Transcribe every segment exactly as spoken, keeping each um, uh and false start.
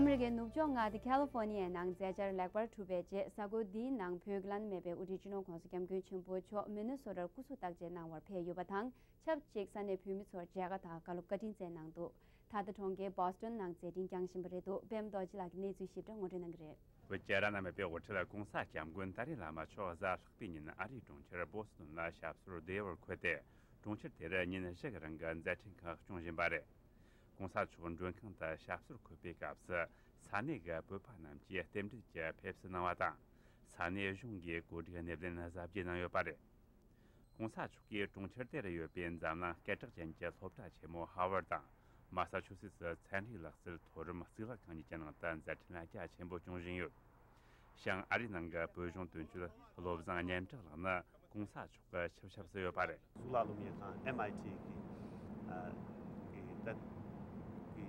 ཨ་མི་རི་ཀའི་ནུབ་ཕྱོགས་མངའ་སྡེ་ཁ་ལི་ཧྥོ་ནི་ཡའི་ནང་མཛད་འཆར་ལེགས་པར་གྲུབ་པའི་རྗེས། ས་ཁུལ་འདིའི་ནང་བོད་ཀྱི་བླ་ན་མེད་པའི་དབུ་ཁྲིད་སྤྱི་ནོར་༧གོང་ས་༧སྐྱབས་མགོན་ཆེན་པོ་མཆོག་མི་ནི་སོ་ཊར་སྐུ་གཟུགས་བརྟག་དཔྱད་གནང་བར་ཕེབས་ཡོད་པ་དང་། ཆབས་ཅིག་ས་གནས་བོད་མི་ཚོར་མཇལ་ཁ་དང་བཀའ་སློབ་བཀའ་དྲིན་སྩལ་གནང་འདུག་ད་ལྟ་གྲོང་ཁྱེར་བྷོ་སི་ཊོན་ནང་མཛད་འཕྲིན་བསྐྱངས་བཞིན་པ་རེད་འདུག་པད་མ་རྡོ་རྗེ་ལགས་ཀྱིས་གནས་ཚུལ་ཞིབ་ཕྲ་ངོ་སྤྲོད་གནང་གི་རེད། བོད་ཀྱི་བླ་ན་མེད་པའི་དབུ་ཁྲིད་༧གོང་ས་༧སྐྱབས་མགོན་ཏཱ་ལའི་བླ་མ་མཆོག་གཟའ་ལྷག་པའི་ཉིན་ཨ་རིའི་གྲོང་ཁྱེར་བྷོ་སི་ཊོན་ལ་ཞབས་སོར་བདེ་བར་འཁོད་དེ། གྲོང་ཁྱེར་དེར་ཉིན་བཞི་གི་རིང་གི་མཛད་འཕྲིན་ཁག་སྐྱོང་བཞིན་པ་རེད། ༧གོང་ས་མཆོག་མགྲོན་ཁང་དུ་ཞབས་སོར་འཁོད་པའི་སྐབས་སུ། ས་གནས་ཀྱི་བོད་པ་རྣམས་ཀྱིས་རྟེན་འབྲེལ་གྱི་ཕེབས་བསུ་གནང་བ་དང་། ས་གནས་གཞུང་གིས་གོ་སྒྲིག་སྣེ་ལེན་གཟབ་རྒྱས་གནང་ཡོད་པ་རེད། ༧གོང་ས་མཆོག་གིས་གྲོང་ཁྱེར་དེར་ཡོད་པའི་འཛམ་གླིང་སྐད་གྲགས་ཅན་གྱི་སློབ་གྲྭ་ཆེན་མོ་ཧར་ཝར་དང་། མ་ས་ཆུ་སེ་ཙི་ཚན་རིག་ལག་རྩལ་མཐོ་རིམ་གཙུག་ལག་ཁང་གཉིས་ཀྱི་ནང་དུ་མཛད་འཕྲིན་རྒྱ་ཆེན་པོ་སྐྱོང་བཞིན་ཡོད། ཞིང་ཨ་རིའི་ནང་གི་བོད་གཞུང་དོན་གཅོད་བློ་བཟང་སྙན་གྲགས་ལགས་ནི་༧གོང་ས་མཆོག་གི་ཆིབས་ཞབས་སུ་ཡོད་པ་རེད། གཙུག་ལག་སློབ་གཉེར་ཁང་ཨེམ་ཨའི་ཊི་གི་ཨ་གི་ད་གི་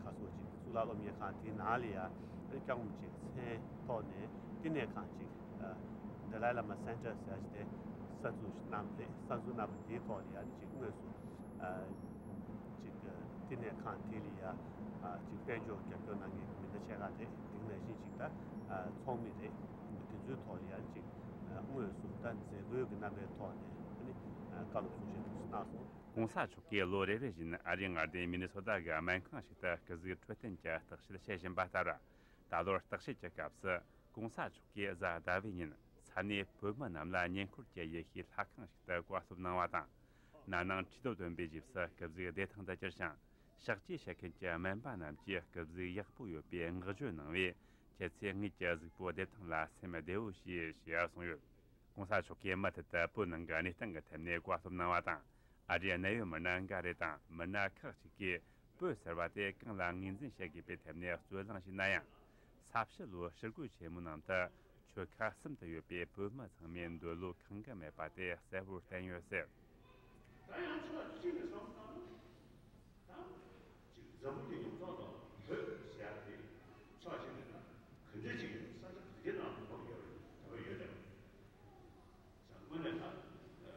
ཁ་སོ་ཅིག་གཙུག་ལག་སློབ་གཉེར་ཁང་དེའི་ནང་ལ་ཡ་སྐྱབས་མགོན་ཅིག་མཚན་ཐོག་ནས་བསྟི་གནས་ཁང་ཅིག་ཨ་དཱ་ལའི་བླ་མ་སེན་ཊར་ཟེར་ཡ་ཅིག་དེ་གསར་འཛུགས་གནང་བ་རེད། གསར་འཛུགས་གནང་བ་དེའི་ཐོག་ལ་ཡ་ཅིག་དངོས་སུ་ཨ་ཅིག་བསྟི་གནས་ཁང་དེ་ལ་ཡ་ཨ་ཅིག་དཔལ་འབྱོར་རྒྱབ་སྐྱོར་གནང་མཁན་གྱི་མི་སྣ་ཕྱེད་ཀ་རེད། དེ་ནང་བཞིན་ཅིག་ད་ཨ་ཚོགས་མི་རེད། དེ་ཚོའི་ཐོག་ལ་ཡ་ཅིག་ཨ་དངོས་སུ་ད་མཛད་སྒོའི་གི་རྣམ་པའི་ཐོག་ནས་ཨ་ནི་ཨ་བཀའ་སློབ་གསུང་བཤད་ཐུགས་སུ་གནང་སོང་། ༧གོང་ས་མཆོག་གིས་ལོ་རེ་རེ་བཞིན་ཨ་རིའི་མངའ་སྡེ་མི་ནི་སོ་ཊ་གི་སྨན་ཁང་ཞིག་ཏུ་སྐུ་གཟུགས་འཕྲོད་བསྟེན་གྱི་བརྟག་དཔྱད་བྱེད་བཞིན་པ་ལྟར། ད་ལོར་བརྟག་དཔྱད་ཀྱི་སྐབས་སུ་༧གོང་ས་མཆོག་གིས་གཟའ་ཟླ་བའི་ཉིན་ས་གནས་བོད་མི་རྣམས་ལ་ཉེ་འཁོར་གྱི་ཡེ་ཤུའི་ལྷ་ཁང་ཞིག་ཏུ་བཀའ་སློབ་གནང་བ་དང་། ན་ནིང་ཁྲི་ཐོག་སྟོན་པའི་རྗེས་སུ་སྐུ་གཟུགས་བདེ་ཐང་དུ་གྱུར་ཞིང་། གཤགས་བཅོས་བྱེད་མཁན་གྱི་སྨན་པ་རྣམས་ཀྱིས་སྐུ་གཟུགས་ཡག་པོ་ཡོད་པའི་བསྔགས་བརྗོད་གནང་བས། ཁྱེད་ཚོས་ངེད་ཀྱི་གཟུགས་པོ་བདེ་ཐང་ལ་སེམས་བདེ་བོ་བྱོས་ཞེས་གསུངས་ཡོད། ༧གོང་ས་མཆོག་གིས་མུ་མཐུད་དུ་བོད་ནང་གི་གནས་སྟངས་ཀྱི་ཐད་ནས་བཀའ་སློབ་གནང་བ་དང་། ཨ་རིའི་གནད་ཡོད་མི་སྣ་འགའ་རེ་དང་མི་སྣ་ཁག་ཅིག་གིས་བོད་ཟེར་བ་དེ་གང་ལ་ངོས་འཛིན་བྱེད་དགོས་པའི་ཐད་ནས་རྩོད་གླེང་ཞིག་གནང་ཡང་། ས་བྱི་ལོའི་ཕྱི་སྒོ་ཆེན་མོའི་ནང་དུ་ཆོལ་ཁ་གསུམ་དུ་ཡོད་པའི་བོད་མི་ཚང་མས་འདོད་བློ་ཁེངས་ཀྱི་མེད་པ་དེ་གསལ་བོར་བསྟན་ཡོད་ཟེར། ད་ཡང་ཕྱོགས་གཅིག་ནས་བསམ་བློ་བཏང་ན། ད་ཅིག་འཛམ་བུ་གླིང་ཡོངས་རྫོགས་ལ་བོད་ཟེར་ཡ་དེ་ཕྱོགས་གཅིག་ནས་ད་ག་འདྲ་ཅིག་ཡོད། ས་ཆ་ག་གེ་ནང་དུ་བོད་ཡོད་རེད། བོད་ཡོད་རེད། དངོས་གནས་ད་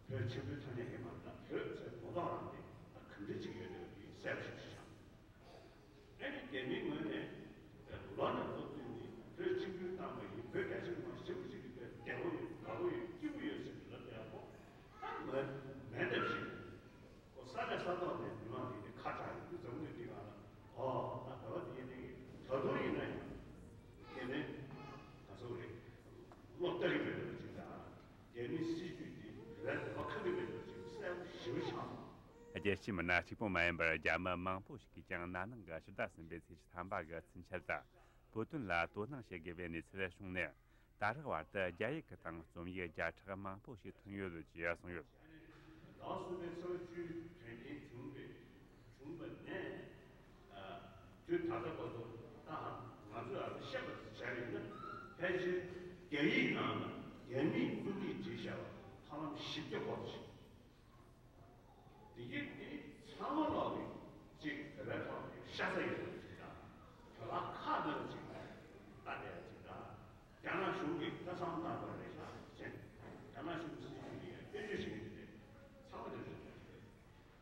བོད་ཆེན་པོའི་ཐ་སྙད་ཡིན་པ་ད་བོད་ཟེར་གོ་རྟོགས་རང་དེ་ད་ག་འདྲ་ཅིག་ཡོད་རེད་པས་གསལ་པོ་ཞིག་ཆགས། ཨ་ནི་རྒྱ་མིའི་ངོས་ནས་ལོ་ནས་ལོ་བསྟུད་ནས་བོད་གཅིག་གྱུར་བཏང་བ་ཡིན། བོད་རྒྱ་ཆེ་མང་ཞེ་པོ་ཅིག་གིས་བོད་བདེ་པོ་ཡོད། དགའ་པོ་ཡོད། སྐྱིད་པོ་ཡོད་ཟེར་གྱི་ལབ་ཡག་པོ་ད་མ་མེད་འདྲ་ཞིག་ཁོ་ས་ཆ་ས་ཐོག་ནས་མི་མང་དེ་ནི་ཁ་གྲག་ཡོད་དུས་འཛམ་བུ་གླིང་འདི་སྒང་ལ་ཨོ་ད་བོད་པ་དེ་ཡིན་ནའི་ད་དུང་ཡིན་ན་ཡང་དེ་ནི་ག་ཚོད་རེད། བློ་གཏད་ཀྱི་མེད་པ་ཅིག་དང་རྒྱ་མིའི་སྲིད་ཇུས་དེ་རེད་བ་ཁ་གི་མེད་པ་ཅིག་གསལ་པོ་ཞེ་པོ་ཆགས་སོང་། རྒྱལ་སྤྱིའི་མི་སྣ་གཅིག་པུ་མ་ཡིན་པར་རྒྱ་མི་མང་པོ་ཞིག་གིས་ཀྱང་ན་ནིང་གི་ཕྱི་ཟླ་གསུམ་པའི་ཚེས་བཅུ་ཐམ་པ་གི་ཚུན་ཆད་དུ་བོད་དོན་ལ་དོ་སྣང་བྱེད་དགོས་པའི་གནས་ཚུལ་བྱུང་ནས། ད་རག་བར་དུ་རྒྱ་ཡིག་གི་སྟེང་རྩོམ་ཡིག་བརྒྱ་ཕྲག་མང་པོ་ཞིག་ཐོན་ཡོད་ཅེས་གསུངས་ཡོད། ཟླ་གསུམ་པའི་ཚེས་བཅུའི་དོན་རྐྱེན་བྱུང་བའི་བྱུང་བ་ནས་དུས་ད་ལྟ་བར་དུ་ད་ང་ཚོས་ཨ་ཤེས་པ་བྱས་པ་ཡིན་ན་ཕལ་ཆེར་རྒྱ་ཡིག་ནང་ལ་རྒྱ་མིས་རྩོམ་ཡིག་བྲིས་བཞག་པ་ཧ་ལམ་བཞི་བརྒྱ་སྐོར་ཞིག་འདི་གི་འདི་ཚང་མ་ལོག་གི་གཅིག་བོད་པའི་ཐོག་ནས་ཤ་ཚ་ཡོད་པ་ཅིག་དང་། བོད་པ་ཁག་ནང་གཅིག་ལྟ་བསྡད་ཅིག་དང་། རྒྱ་ནག་གཞུང་གིས་ད་ཚང་མ་ལྟ་བ་རེད་ཤག་ཟེར། རྒྱ་ནག་གཞུང་གི་སྲིད་ཇུས་འདི་ཡང་བེད་སྤྱོད་བྱེད་མཁན་དེ་ཚང་མ་དེ་རེད།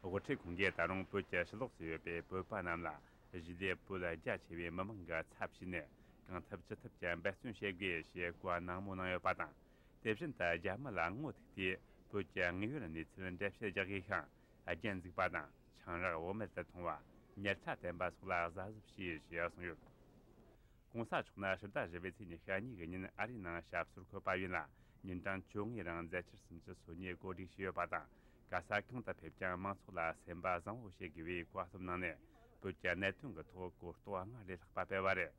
དབུ་ཁྲིད་ཁོང་གིས་ད་རུང་བོད་ཀྱི་ཕྱི་ལོགས་སུ་ཡོད་པའི་བོད་པ་རྣམས་ལ་གཞིས་ལུས་བོད་རྒྱ་ཆེ་བའི་མི་མང་གི་ཚབ་བྱས་ནས་གང་ཐུབ་ཅི་ཐུབ་ཀྱིས་འབད་བརྩོན་བྱེད་དགོས་ཞེས་བཀའ་ནན་མོ་གནང་ཡོད་པ་དང་། དེ་བཞིན་དུ་རྒྱ་མི་ལ་ངོ་ཐུག་དུས་བོད་ཀྱི་དངོས་ཡོད་གནས་ཚུལ་འགྲེལ་བཤད་རྒྱག་དགོས་ཤིང་། རྒྱན་འཛུགས་པ་དང་ཆང་རག་བུད་མེད་དུ་མཐོང་བ། ཉལ་ཐ་བསྟེན་པ་སོགས་ལ་གཟབ་གཟབ་བྱས་ཞེས་གསུངས་ཡོད། ༸གོང་ས་མཆོག་ནི་ཕྱི་ཟླ་བཞི་པའི་ཚེས་ཉི་ཤུ་གཉིས་ཀྱི་ཉིན་ཨ་རིའི་ནང་ཞབས་སོར་འཁོད་པ་ཡིན་ལ། ཉིན་གྲངས་བཅོ་ལྔའི་རིང་མཛད་འཆར་སུམ་ཅུ་སོ་གཉིས་གོ་སྒྲིག་བྱས་ཡོད་པ་དང་། ག་ས་གང་དུ་ཕེབས་ཀྱང་མང་ཚོགས་ལ་སེམས་པ་བཟང་བོ་བྱེད་དགོས་པའི་བཀའ་སློབ་གནང་ནས། བོད་ཀྱི་གནད་དོན་གྱི་ཐོག་གོ་རྟོགས་སྔར་ལས་ལྷག་པ་སྤེལ་བ་རེད།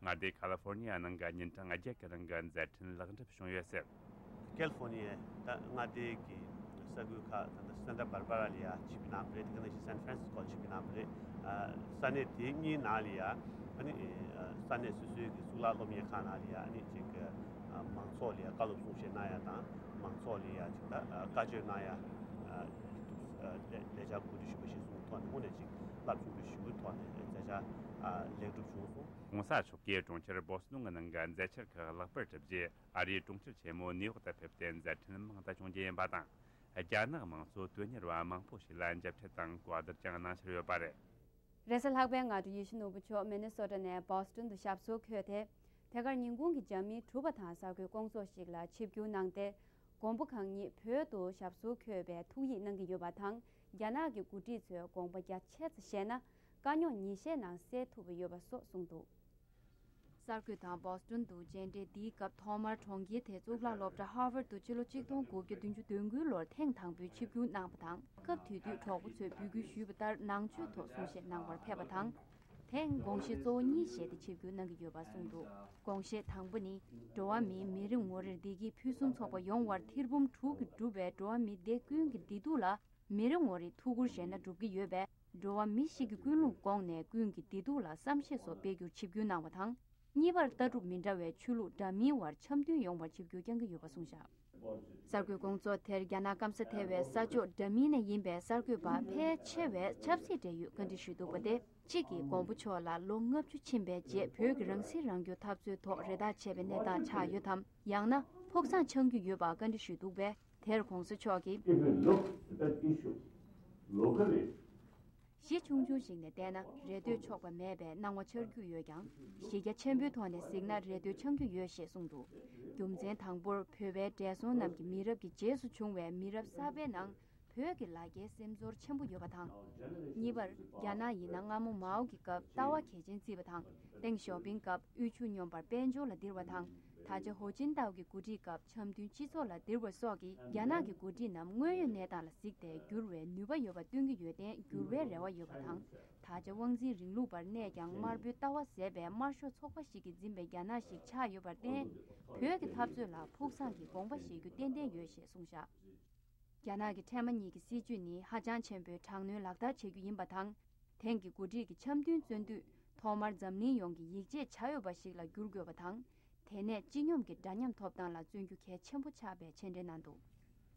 མངའ་སྡེ་ཁ་ལི་ཧྥོར་ནི་ཡ་ནང་གི་ཉིན་གྲངས་བརྒྱད་ཀྱི་རིང་གི་མཛད་འཕྲིན་ལེགས་འགྲུབ་བྱུང་ཡོད་ཟེར། ཁ་ལི་ཧྥོར་ནི་ཡའི་ད་མངའ་སྡེ་གི་ས་ཁུལ་ཁག་ད་ལྟ་སན་ཊ་བྷར་བྷ་ར་ལ་ཡ་ཆིབས་བསྒྱུར་གནང་བ་རེད། དེ་ག་ནང་བཞིན་སན་ཧྥ་རན་སིས་ཀོ་ལ་ཆིབས་བསྒྱུར་གནང་བ་རེད། ཨ་ས་གནས་དེ་གཉིས་ནང་ལ་ཡ་ཨ་ནི་ཨ་ས་གནས་སོ་སོའི་གི་གཙུག་ལག་སློབ་གཉེར་ཁང་ནང་ལ་ཡ་ཨ་ནི་ཅིག་གི་ཨ་མང་ཚོགས་ལ་ཡ་བཀའ་སློབ་གསུང་བཤད་གནང་ཡ་དང་མང་ཚོགས་ལ་ཡ་ཅིག་ད་ཨ་བཀའ་ཆོས་གནང་ཡ་ཨ་ལས་ལས་འཆར་གོ་སྒྲིག་ཞུས་པ་གཞིར་བཟུང་གི་ཐོག་ནས་དངོས་གནས་ཅིག་རླབས་ཆེན་པོའི་ཞུ་སྐུལ་ཐོག་ནས་མཛད་འཆར་ཨ་ལེགས་གྲུབ་བྱུང་སོང་། ༸གོང་ས་མཆོག་གིས་གྲོང་ཁྱེར་བོ་སི་ཊོན་གྱི་ནང་གི་མཛད་འཆར་ཁག་ལེགས་པར་གྲུབ་རྗེས། ཨ་རིའི་གྲོང་ཁྱེར་ཆེན་མོ་ནིའུ་ཡོག་ཏུ་ཕེབས་ཏེ་མཛད་འཕྲིན་མང་དུ་བྱུང་རྒྱུ་ཡིན་པ་དང་། རྒྱ་ནག་མང་གཙོ་དོན་གཉེར་བ་མང་པོ་ཞིག་ལ་མཇལ་འཕྲད་དང་བཀའ་བསྡུར་ཀྱང་གནང་འཆར་ཡོད་པ་རེད། རེས་གཟའ་ལྷག་པའི་སྔ་དྲོ། ཡེ་ཤེས་ནོར་བུ་མཆོག་མི་ནི་སོ་ཊ་ནས་བྷོ་སི་ཊོན་དུ་ཞབས་སོར་འཁོད་དེ། དེ་གར་ཉིན་གུང་གི་ཇ་མིན་གྲུ་པ་དང་གསར་འགོད་སྐོང་ཚོགས་ཤིག་ལ་ཆིབས་བསྒྱུར་གནང་སྟེ། མགོན་པོ་གང་ཉིད་བོད་དུ་ཞབས་སོར་འཁོད་པའི་ཐུགས་ཡིད་གནང་གི་ཡོད་པ་དང་། རྒྱ་ནག་གི་འགོ་ཁྲིད་ཚོས་དགོངས་པ་རྒྱ་ཆེ་ཙམ་བཞེས་ན། དཀའ་རྙོག་ཉིན་ཤས་ནང་སེལ་ཐུབ་པ་ཡོད་པ་སོགས་གསུངས་འདུག། གསར་འགོད་དང་བྷོ་སི་ཊོན་དུ་མཇལ་འཕྲད་འདིའི་སྐབས། ཐོག་མར་གྲོང་ཁྱེར་དེའི་གཙུག་ལག་སློབ་གྲྭ་ཧར་ཝརཌ་དུ་ཕྱི་ལོ་ཆིག་སྟོང་དགུ་བརྒྱ་བདུན་ཅུ་དོན་དགུ་ལོར་ཐེངས་དང་པོའི་ཆིབས་བསྒྱུར་གནང་བ་དང་། སྐབས་དེ་དུས་གྲོགས་པོ་ཚོས་འབོད་སྐུལ་ཞུས་པ་ལྟར་ནང་ཆོས་ཐོག་གསུང་བཤད་གནང་བར་ཕེབས་པ་དང་། དེང་དགོངས་བཞེད་གཙོ་བོ་གཉིས་བཞེས་ཏེ་ཆིབས་བསྒྱུར་གནང་གི་ཡོད་པ་གསུངས་འདུག། དགོངས་བཞེད་དང་པོ་ནི། འགྲོ་བ་མིའི་མི་རེ་ངོ་རེར་བདེ་སྐྱིད་ཕུན་སུམ་ཚོགས་པ་ཡོང་བར་ཐེར་འབུམ་དྲུག་གིས་གྲུབ་པའི་འགྲོ་བ་མི་སྡེ་ཀུན་གྱི་བདེ་སྡུག་ལ། མི་རེ་ངོ་རེས་ཐུགས་ཁུར་བཞེས་ན་འགྲུབ་ཀྱི་ཡོད་པས། འགྲོ་བ་མི་ཞིག་གི་ཀུན་སློང་དགོངས་ནས་ཀུན་གྱི་བདེ་སྡུག་ལ་བསམ་ཤེས་སོགས་སྤེལ་རྒྱུར་ཆིབས་བསྒྱུར་གནང་བ་དང་། གཉིས་པར་ལྟ་གྲུབ་མི་འདྲ་བའི་ཆོས་ལུགས་འདྲ་མིན་བར་འཆམ་མཐུན་ཡོང་བར་ཆིབས་བསྒྱུར་བསྐྱང་གི་ཡོད་པ་གསུངས་བཞག། གསར་འགོད་སྐོང་ཚོགས་དེར་རྒྱ་ནག་སྐམ་ས་ཐེ་བའི་ས་ཕྱོགས་འདྲ་མིན་ནས་ཡིན་པའི་གསར་འགོད་པ་ཕལ་ཆེ་བས་ཆབ་སྲིད་འབྲེལ་ཡོད་བཀའ་འདྲི་ཞུས་འདུག་པ་སྟེ། གཅིག་གིས་མགོན་པོ་མཆོག་ལ་ལོ་ལྔ་བཅུ་ཕྱིན་པའི་རྗེས་བོད་ཀྱི་རང་སྲིད་རང་སྐྱོང་འཐབ་རྩོད་ཐོག་རེ་ཐག་ཆད་པའི་གནས་སྟངས་ཆགས་ཡོད་དམ། ཡང་ན་ཕུགས་བསམ་འཆང་རྒྱུ་ཡོད་པ་བཀའ་འདྲི་ཞུས་འདུག་པས། དེར་༧གོང་ས་མཆོག་གིས། If we look at that issue locally, གཞི་ཆུང་ཆུང་ཞིག་ནས་བལྟས་ན་རེ་ལྟོས་ཆོག་པ་མེད་པའི་སྣང་བ་འཆར་རྒྱུ་ཡོད་ཀྱང་། གཞི་རྒྱ་ཆེན་པོའི་ཐོག་ནས་གཟིགས་ན་རེ་ལྟོས་འཆང་རྒྱུ་ཡོད་ཞེས་གསུངས་འདུག། རྒྱུ་མཚན་དང་པོར་བོད་པའི་བགྲེས་སོང་རྣམས་ཀྱི་མི་རབས་ཀྱི་རྗེས་སུ་བྱུང་བའི་མི་རབས་གསར་པའི་ནང་། བོད་ཀྱི་ལ་རྒྱའི་སེམས་ཚོར་ཆེན་པོ་ཡོད་པ་དང་། གཉིས་པར་རྒྱ་ནག་ཡིན་ན་སྔ་མོ་མའོ་གི་སྐབས་ལྟ་བ་གལ་ཆེན་བརྩིས་པ་དང་། ཏེང་ཞའོ་ཕིང་སྐབས་དབུལ་ཕྱུག་སྙོམས་པར་དཔལ་འབྱོར་ལ་བསྡིར་བ་དང་། ད་ཆ་ཧོ་ཅིན་ཏའོ་གི་འགོ་ཁྲིད་སྐབས་འཆམ་མཐུན་སྤྱི་ཚོགས་ལ་བསྡིར་བ་སོགས་ཀྱིས་རྒྱ་ནག་གི་འགོ་ཁྲིད་རྣམས་དངོས་ཡོད་གནས་སྟངས་ལ་གཟིགས་ཏེ་འགྱུར་བའི་ནུས་པ་ཡོད་པ་སྟོན་གྱི་ཡོད་བརྟེན་འགྱུར་བའི་རེ་བ་ཡོད་པ་དང་། ད་ཆ་དབང་འཛིན་རིང་ལུགས་པར་གནས་ཀྱང་དམར་པོའི་ལྟ་བ་ཟད་པའི་དམར་ཤོག་ཚོགས་པ་ཞིག་གིས་འཛིན་པའི་རྒྱ་ནག་ཞིག་ཆགས་ཡོད་པར་བརྟེན། བོད་ཀྱི་འཐབ་རྩོད་ལ་ཕུགས་བསམ་གྱི་དགོངས་པ་བཞེས་རྒྱུ་ཏན་ཏན་ཡོད་ཞེས་གསུངས་བཞག། རྒྱ་ནག་གི་ཕྲན་མ་གཉིས་ཀྱི་སྲིད་བྱུས་ནི་ཧ་ཅང་ཆེན་པོའི་དྲག་གནོན་ལག་བསྟར་བྱེད་རྒྱུ་ཡིན་པ་དང་། དེང་གི་འགོ་ཁྲིད་ཀྱི་འཆམ་མཐུན་བརྩོན་འདུས་ཐོག་མར་འཛམ་གླིང་ཡོངས་ཀྱི་ཡིད་ཆེས་བྱ་འོས་པ་ཞིག་ལ་འགྱུར་དགོས་པ་དང་། དེ་ནས་སྤྱི་སྙོམས་ཀྱི་འདྲ་མཉམ་ཐོབ་ཐང་ལ་བརྩོན་རྒྱུ་གལ་ཆེན་པོ་ཆགས་པའི་མཆན་འགྲེལ་གནང་འདུག།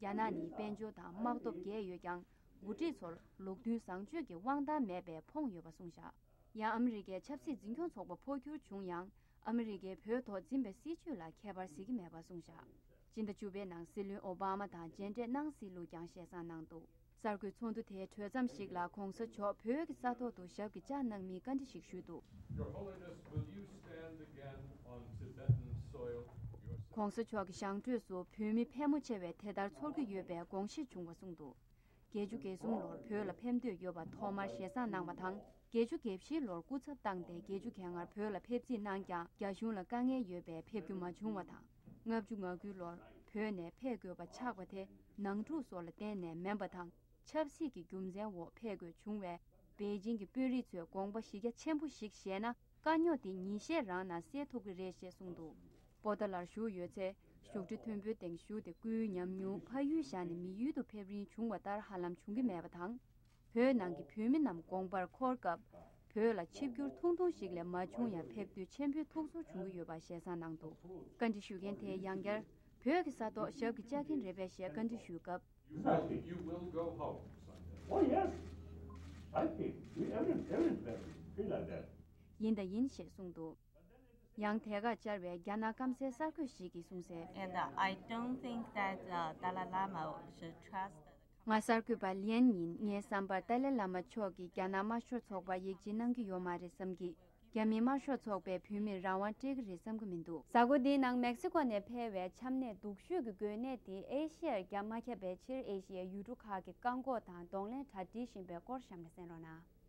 རྒྱ་ནག་ནི་དཔལ་འབྱོར་དང་དམག་སྟོབས་རྒྱས་ཡོད་ཀྱང་། འགོ་ཁྲིད་ཚོར་ལུགས་མཐུན་བཟང་སྤྱོད་ཀྱི་དབང་ཐང་མེད་པའི་ཕོངས་ཡོད་པ་གསུངས་བཞག། ཡང་ཨ་མི་རི་ཀའི་ཆབ་སྲིད་འཛིན་སྐྱོང་ཚོགས་པ་འཕོ་འགྱུར་བྱུང་ཡང་། ཨ་མི་རི་ཀས་བོད་ཐོག་འཛིན་པའི་སྲིད་བྱུས་ལ་ཁྱད་པར་གཟིགས་ཀྱི་མེད་པ་གསུངས་བཞག། སྤྱི་ཟླ་བཅུ་པའི་ནང་སྲིད་བློན་ཨོ་བྷ་མ་དང་མཇལ་འཕྲད་གནང་སྲིད་ལུགས་ཀྱང་ཞེ་ས་གནང་འདུག། གསར་འགོད་ཚོགས་འདུ་དེའི་གྲོལ་མཚམས་ཤིག་ལ་༧གོང་ས་མཆོག་བོད་ཀྱི་ས་ཐོག་ཏུ་ཞབས་ཀྱིས་བཅགས་གནང་མིའི་བཀའ་འདྲི་ཞིག་ཞུས་འདུག། Your Holiness, will you stand again on Tibetan soil yourself? ༧གོང་ས་མཆོག་གི་ཞང་བྲོས་སུ་བོད་མི་ཕལ་མོ་ཆེ་བས་དེ་ལྟར་ཚོར་གྱི་ཡོད་པའི་དགོངས་བཞེས་བྱུང་བ་གསུངས་འདུག། བརྒྱད་ཅུ་གྱ་གསུམ་ལོར་བོད་ལ་ཕེབས་འདོད་ཡོད་པ་ཐོག་མར་ཞལ་བཟང་གནང་བ་དང་། བརྒྱད་ཅུ་གྱ་བཞི་ལོར་སྐུ་ཚབ་བཏང་སྟེ་བརྒྱད་ཅུ་གྱ་ལྔར་བོད་ལ་ཕེབས་རྩིས་གནང་ཀྱང་། རྒྱ་གཞུང་ལ་དཀའ་ངལ་ཡོད་པས་ཕེབས་རྒྱུ་མ་བྱུང་བ་དང་། ལྔ་བཅུ་ང་དགུ་ལོར་བོད་ནས་ཕེབས་དགོས་པ་ཆགས་པ་དེ་ནང་འཁྲུག་སོགས་ལ་བརྟེན་ནས་མིན་པ་དང་། ཆབ་སྲིད་ཀྱི་རྒྱུ་མཚན་འོག་ཕེབས་དགོས་བྱུང་བས། པེ་ཅིང་གི་དཔོན་རིགས་ཚོས་དགོངས་པ་གཞི་རྒྱ་ཆེན་པོ་ཞིག་བཞེས་ན། དཀའ་རྙོག་དེ་ཉིན་ཤས་རང་ནང་སེལ་ཐུབ་ཀྱི་རེད་ཅེས་གསུངས་འདུག། པོ་ཏཱ་ལར་བཞུགས་ཡོད་ཚེ། བཞུགས་ཁྲི་མཐོན་པོའི་སྟེང་བཞུགས་ཏེ། སྐུའི་ཉམས་མྱོང་ཕ་ཡུལ་བཞག་ནས་མི་ཡུལ་དུ་ཕེབས་རིན་བྱུང་བ་ལྟར་ཧ་ལམ་བྱུང་གི་མེད་པ་དང་། བོད་ནང་གི་བོད་མི་རྣམས་དགོངས་པར་འཁོར་སྐབས། བོད་ལ་ཆིབས་བསྒྱུར་ཐུང་ཐུང་ཞིག་ལས་མ་བྱུང་ཡང་། ཕེབས་འདོད་ཆེན་པོའི་ཐུགས་ཚོར་བྱུང་གི་ཡོད་པ་ཞལ་བཟང་གནང་འདུག། བཀའ་འདྲི་ཞུ་མཁན་དེས་ཡང་བསྐྱར། བོད་ཀྱི་ས་ཐོག་ཞབས་ཀྱིས་བཅགས་མཁན་རེད་པས་ཞེས་བཀའ་འདྲི་ཞུས་སྐབས། You will, you will go home someday. Oh, yes. I think we, every, everybody feel like that. ཡིན་དང་ཡིན་ཞེས་གསུངས་འདུག། ཡང་དེ་གར་བཅར་བའི་རྒྱ་ནག་སྐམ་སའི་གསར་འགོད་ཞིག་གིས་གསུངས་གསལ། And uh, I don't think that uh, Dalai Lama should trust the ང་གསར་འགོད་པ་ལིན་ཡིན། ངའི་བསམ་པར་ཏཱ་ལའི་བླ་མ་མཆོག་གིས་རྒྱ་ནག་དམར་ཤོག་ཚོགས་པར་ཡིད་ཆེས་གནང་གི་ཡོད་མ་རེད་བསམ་གི། རྒྱ་མིའི་དམར་ཤོག་ཚོགས་པས་བོད་མིར་རང་དབང་སྤྲད་ཀྱི་རེད་བསམ་གྱི་མི་འདུག། གཟའ་འཁོར་འདིའི་ནང་མེག་སི་ཀོ་ནས་ཕེབས་པའི་ཆམ་ནད་སྡུག་ཤོས་ཀྱི་འགོས་ནད་དེ་ཨེ་ཤི་ཡར་རྒྱ་མ་ཁྱབ་པའི་ཕྱིར། ཨེ་ཤི་ཡའི་ཡུལ་གྲུ་ཁག་གི་བཀག་འགོག་དང་གདོང་ལེན་གྲ་སྒྲིག་བཞིན་པའི་སྐོར་གཤམ་ལ་གསན་རོགས་གནང་།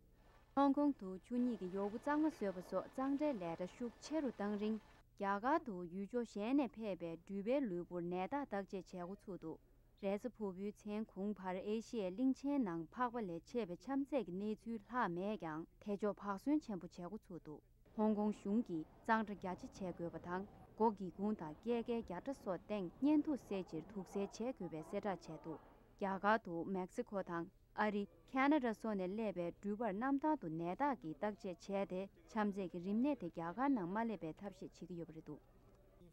ཧོང་ཀོང་དུ་ཆུ་སྙིགས་ཀྱི་ཡོ་བུ་གཙང་མ་བཟོས་པ་སོགས་གཙང་སྦྲའི་ལས་གྲྭ་ཤུགས་ཆེ་རུ་བཏང་རིང་། རྒྱ་གར་དུ་ཡུལ་ཕྱོགས་གཞན་ནས་ཕེབས་པའི་འགྲུལ་པའི་ལུས་པོར་ནད་རྟགས་བརྟག་དཔྱད་བྱེད་འགོ་ཚུགས་འདུག། རེས་གཟའ་ཕུར་བུའི་མཚན་གུང་བར་ཨེ་ཤི་ཡའི་གླིང་ཆེན་ནང་འཕགས་པ་ལས་མཆེད་པའི་ཆམ་ཚད་ཀྱི་གནས་ཚུལ་ལྷག་མེད་ཀྱང་། ཐེ་ཆོག་བག་ཟོན་ཆེན་པོ་བྱེད་འགོ་ཚུགས་འདུག། ཧོང་ཀོང་གཞུང་གིས་གཙང་སྦྲ་རྒྱ་ཆེ་བྱེད་དགོས་པ་དང་། སྒོ་སྒེའུ་ཁུང་དང་ཀྱལ་ཀའི་རྒྱ་ཁྲ་སོགས་སྟེང་བརྙན་ཐུང་བསལ་ཕྱིར་དུག་སེལ་བྱེད་དགོས་པའི་གསལ་བསྒྲགས་བྱས་འདུག། རྒྱ་གར་དུ་མེག་སི་ཀོ་དང་། ཨ་རི། ཁེ་ན་ཌ་སོགས་ནས་སླེབས་པའི་འགྲུལ་པར་གནམ་ཐང་དུ་ནད་རྟགས་ཀྱི་བརྟག་དཔྱད་བྱས་ཏེ། ཆམ་ཚད་ཀྱི་རིམས་ནད་དེ་རྒྱ་གར་ནང་མ་སླེབས་པའི་ཐབས་ཤེས་བྱེད་ཀྱི་ཡོད་པ་རེད་འདུག།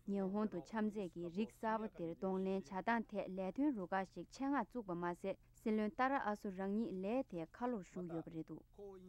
ཉི་ཧོང་དུ་ཆམ་ཚད་ཀྱི་རིགས་གསར་པ་དེར་གདོང་ལེན་བྱ་སྟངས་ཐད་ལས་དོན་རུ་ཁག་ཞིག་ཆེད་མངགས་བཙུགས་པ་མ་ཟད། སྲིད་བློན་ཏཱ་ར་ཨ་སོ་རང་ཉིད་ལས་དེའི་ཁ་ལོར་ཞུགས་ཡོད་པ་རེད་འདུག།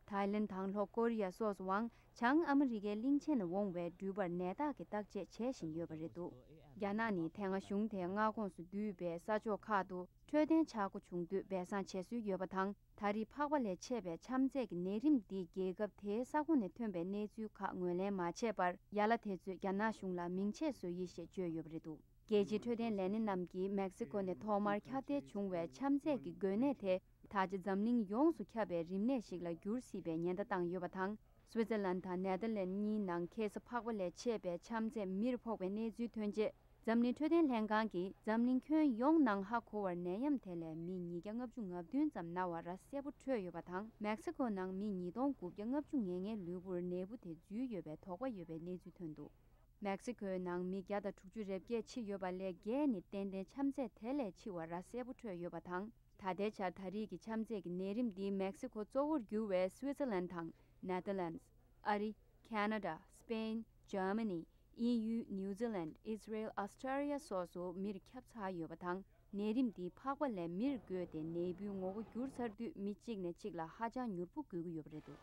ཐའི་ལེན་དང་ལྷོ་ཀོ་རི་ཡ་སོགས་སུའང་བྱང་ཨ་མི་རི་ཀའི་གླིང་ཆེན་ནས་འོང་བའི་འགྲུལ་པར་ནད་རྟགས་ཀྱི་བརྟག་དཔྱད་བྱེད་བཞིན་ཡོད་པ་རེད་འདུག། རྒྱ་ནག་ནི་དེ་སྔ་གཞུང་དེའི་མངའ་ཁོངས་སུ་འདུས་པའི་ས་ཕྱོགས་ཁག་ཏུ་འཕྲོད་བསྟེན་ཆག་སྒོ་བྱུང་དུས་སྦས་གསང་བྱེད་སྲོལ་ཡོད་པ་དང་། ད་རེས་ཕག་པ་ལས་མཆེད་པའི་ཆམ་ཚད་ཀྱི་ནད་རིམས་འདིས་རྒྱལ་ཁབ་དེའི་ས་ཁོངས་ནས་ཐོན་པའི་གནས་ཚུལ་ཁག་ངོས་ལེན་མ་བྱས་པར། ཡ་ལ་དེ་ཚོས་རྒྱ་ནག་གཞུང་ལ་མིང་ཆད་བཟོ་ཡིག་ཞེས་བརྗོད་ཡོད་པ་རེད་འདུག་རྒྱལ་སྤྱིའི་འཕྲོད་བསྟེན་ལས་སྣེ་རྣམས་ཀྱིས་མེག་སི་ཀོ་ནས་ཐོག་མར་ཁྱབ་གདལ་བྱུང་བའི་ཆམ་ཚད་ཀྱི་འགོས་ནད་དེ་ད་ཆ་འཛམ་གླིང་ཡོངས་སུ་ཁྱབ་པའི་རིམས་ནད་ཞིག་ལ་འགྱུར་སྲིད་པའི་ཉེན་བརྡ་བཏང་ཡོད་པ་དང་། སུའི་ཙེར་ལན་དང་ནེ་ཐར་ལན་གཉིས་ནང་ཁ་སང་ཕག་པ་ལས་མཆེད་པའི་ཆམ་ཚད་མིར་ཕོག་པའི་གནས་ཚུལ་ཐོན་རྗེས། འཛམ་གླིང་འཕྲོད་བསྟེན་ལྷན་ཁང་གིས་འཛམ་གླིང་ཁྱོན་ཡོངས་ནང་ཧ་གོ་བར་ནད་ཡམས་དེ་ལས་མི་ཉིས་བརྒྱ་ལྔ་བཅུ་ང་བདུན་ཙམ་ན་བ་ར་གསལ་པོ་འཕྲོད་ཡོད་པ་དང་། མེག་སི་ཀོ་ནང་མི་ཉིས་སྟོང་དགུ་བརྒྱ་ལྔ་བཅུ་ང་ལྔའི་ལུས་པོར་ནད་འབུ་དེ་འཛུལ་ཡོད་པའི་དོགས་པ་ཡོད་པའི་གནས་ཚུལ་ཐོན་འདུག་མེག་སི་ཀོའི་ནང་མི་བརྒྱ་དང་དྲུག་ཅུ་རེ་བརྒྱད་འཆི་ཡོད་པ་ལས་བརྒྱད་ནི་ཏན་ཏན་ཆམ་ཚད་དེ་ལས་འཆི་བ་ར་གསལ་པོ་འཕྲོད་ཡོད་པ་དང་། ད་ལྟའི་ཆར་ད་རེས་ཀྱི་ཆམ་ཚད་ཀྱི་ནད་རིམས་འདིས་མེག་སི་ཀོ་གཙོ་བོར་གྱུར་བའི་སུའི་ཙེར་ལན་དང་ནེ་ཐར་ལན། ཨ་རི། ཁེ་ན་ཌ། སྤེན། འཇར་མ་ནི། དབྱིན་ཡུལ། ནིའུ་ཛི་ལན། ཨི་ཟི་རེལ། ཨོ་སི་ཀྲ་ལི་ཡ་སོགས་སུ་མིར་ཁྱབ་ཚར་ཡོད་པ་དང་། ནད་རིམས་འདིས་ཕག་པ་ལས་མིར་འགོས་ཏེ་ནད་འབུའི་ངོ་བོ་འགྱུར་ཚར་དུས་མི་གཅིག་ནས་གཅིག་ལ་ཧ་ཅང་མྱུར་པོ་འགོས་ཀྱི་ཡོད་པ་རེད་འདུག